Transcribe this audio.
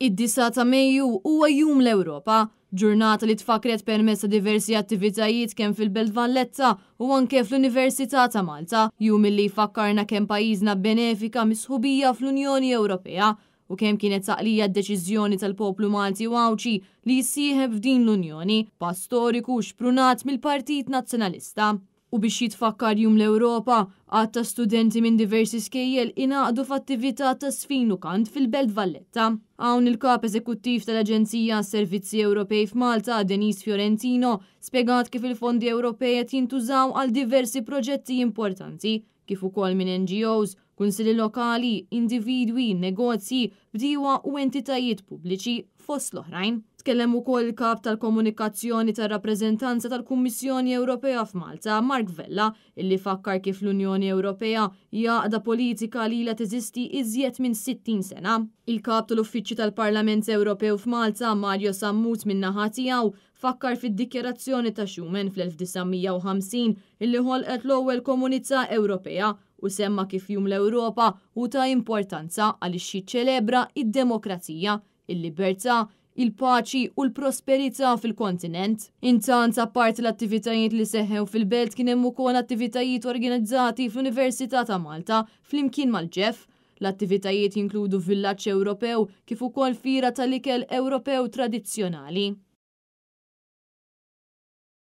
Id-disgħa ta' Mejju huwa Jum l-Ewropa, ġurnata li tfakkret permezz ta' diversi attivitajiet kemm fil-Belt Valletta u anke fl-Università ta' Malta, jum illi jfakkarna kemm pajjiżna bbenefika mis-sħubija fl-Unjoni Ewropea u kemm kienet għaqlija d-deċiżjoni tal-poplu Malti u Għawdxi li jissieħeb f'din l-Unjoni, pass storiku xprunat mill-Partit Nazzjonalista. U biex jitfakkar Jum l-Ewropa, għadd ta' studenti minn diversi skejjel ingħaqdu f'attività ta' żfin u kant fil-Belt Valletta. Hawn il-Kap Eżekuttiv tal-Aġenzija għas-Servizzi Ewropej f'Malta, Denise Fiorentino, spjegat kif il-fondi Ewropej qed jintużaw għal diversi proġetti importanti, kif ukoll minn NGOs, kunsilli lokali, individwi, negozji, bdiewa u entitajiet pubbliċi, fost l-oħrajn. Tkellem ukoll il-Kap tal-Komunikazzjoni tar-Rappreżentanza tal-Kummissjoni Ewropea f'Malta, Mark Vella, illi fakkar kif l-Unjoni Ewropea hi għaqda politika li ilha teżisti iżjed minn 60 sena. Il-Kap tal-Uffiċċju tal-Parlament Ewropew f'Malta, Mario Sammut min-naħa tiegħu, Fakkar fid-Dikjarazzjoni ta' Schuman fl-1950 illi ħolqet l-ewwel Komunità Ewropea u semma kif Jum l-Ewropa hu ta' importanza għaliex jiċċelebra id-demokrazija, il-libertà, il-paċi u l-prosperità fil-kontinent. Intant, apparti l-attivitajiet li seħħew fil-Belt kien hemm ukoll attivitajiet organizzati fl-Università ta' Malta flimkien mal-GEF. L-attivitajiet jinkludu villaġġ Ewropew kif ukoll fiera tal-ikel Ewropew tradizzjonali.